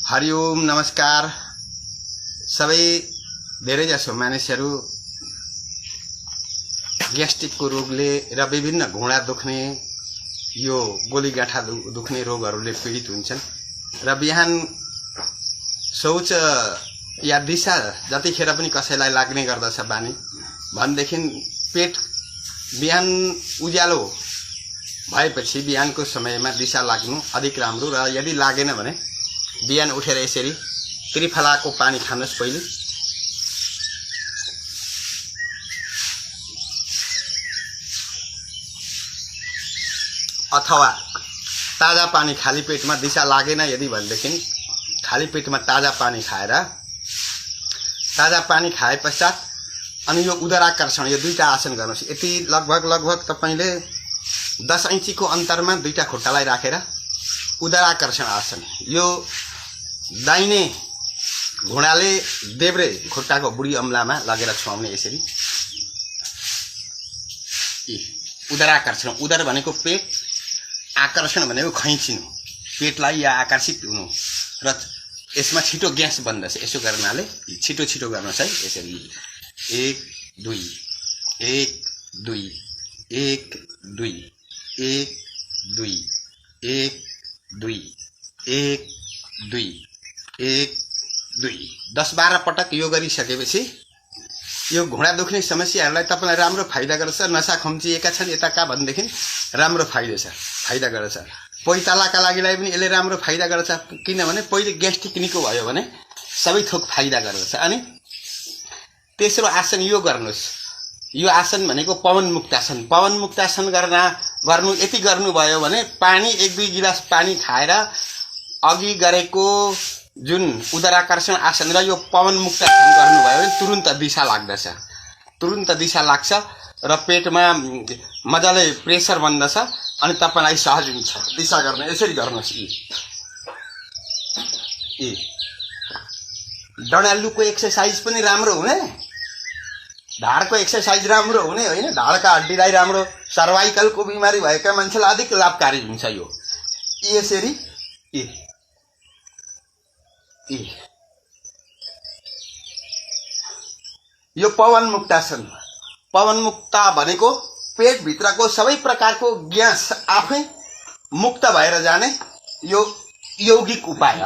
हरिओम नमस्कार। सबै धेरैजसो मानिसहरू ग्यास्ट्रिकको रोगले र विभिन्न घुँडा दुख्ने यो गोलीगाँठा दुख्ने रोगहरूले पीडित हुन्छन् र बिहान शौच या दिशा जतिखेर पनि कसैलाई लाग्ने गर्दछ बानी भनेदेखि पेट बिहान उज्यालो भएपछि बिहानको समयमा दिशा लाग्नु अधिक राम्रो र यदि लागेन भने बिहान उठेर यसरी त्रिफलाको पानी खानुस् पहिले। अथवा ताजा पानी खाली पेटमा दिशा लागेन यदि भनेदेखि खाली पेटमा ताजा पानी खाए पश्चात अनि यो उदराकर्षण यो दुईटा आसन गर्नुस्। यति लगभग तपाईले 10 इन्चीको अन्तरमा दुईटा खुट्टालाई राखेर उदराकर्षण आसन, यो दाहिने घुँडाले देब्रे खुट्टाको बुढी अम्लामा लगेर छुवाउने यसरी। उदराकर्षण, उदर भनेको पेट, आकर्षण भनेको खैचिनु, पेटलाई या आकर्षित हुनु र यसमा छिटो ग्यास बन्दछ। यसो गर्नाले छिटो छिटो गर्नुस् है। यसरी 1 2 1 2 1 2 1 2 1 2 1 2 1 2 10-12 पटक यो गरिसकेपछि यो घुँडा दुख्ने समस्याहरूलाई तपाईलाई राम्रो फाइदा गर्छ। नसा खुम्चिएका छन् यताका भनेदेखि राम्रो फाइदा गर्छ। पैतालाका लागिलाई पनि यसले राम्रो फाइदा गर्छ, किनभने पहिले ग्यास्ट्रिक निको भयो भने सबै थोक फाइदा गर्छ। अनि तेस्रो आसन यो गर्नुस्। यो आसन भनेको पवन मुक्तासन। पवन मुक्तासन गर्नु यति गर्नुभयो भने पानी 1-2 गिलास पानी खाएर अघि गरेको जुन उदराकर्षण आसन र यो पवन मुक्तासन गर्नुभयो भने तुरुन्त दिशा लाग्छ र पेटमा मजाले प्रेसर बन्दछ अनि तपाईलाई सहज हुन्छ दिशा गर्न। यसरी गर्नुस्। डडालुको एक्सरसाइज पनि राम्रो हुने, ढाडको एक्सरसाइज राम्रो हुने होइन, ढाडका हड्डीलाई राम्रो, सर्वाइकलको बिमारी भएका मान्छेलाई अधिक लाभकारी हुन्छ यो। यसरी यो पवन मुक्तासन। पवन मुक्ता भनेको पेट भित्रको सबै प्रकारको ग्यास आफै मुक्त भएर जाने यो यौगिक उपाय।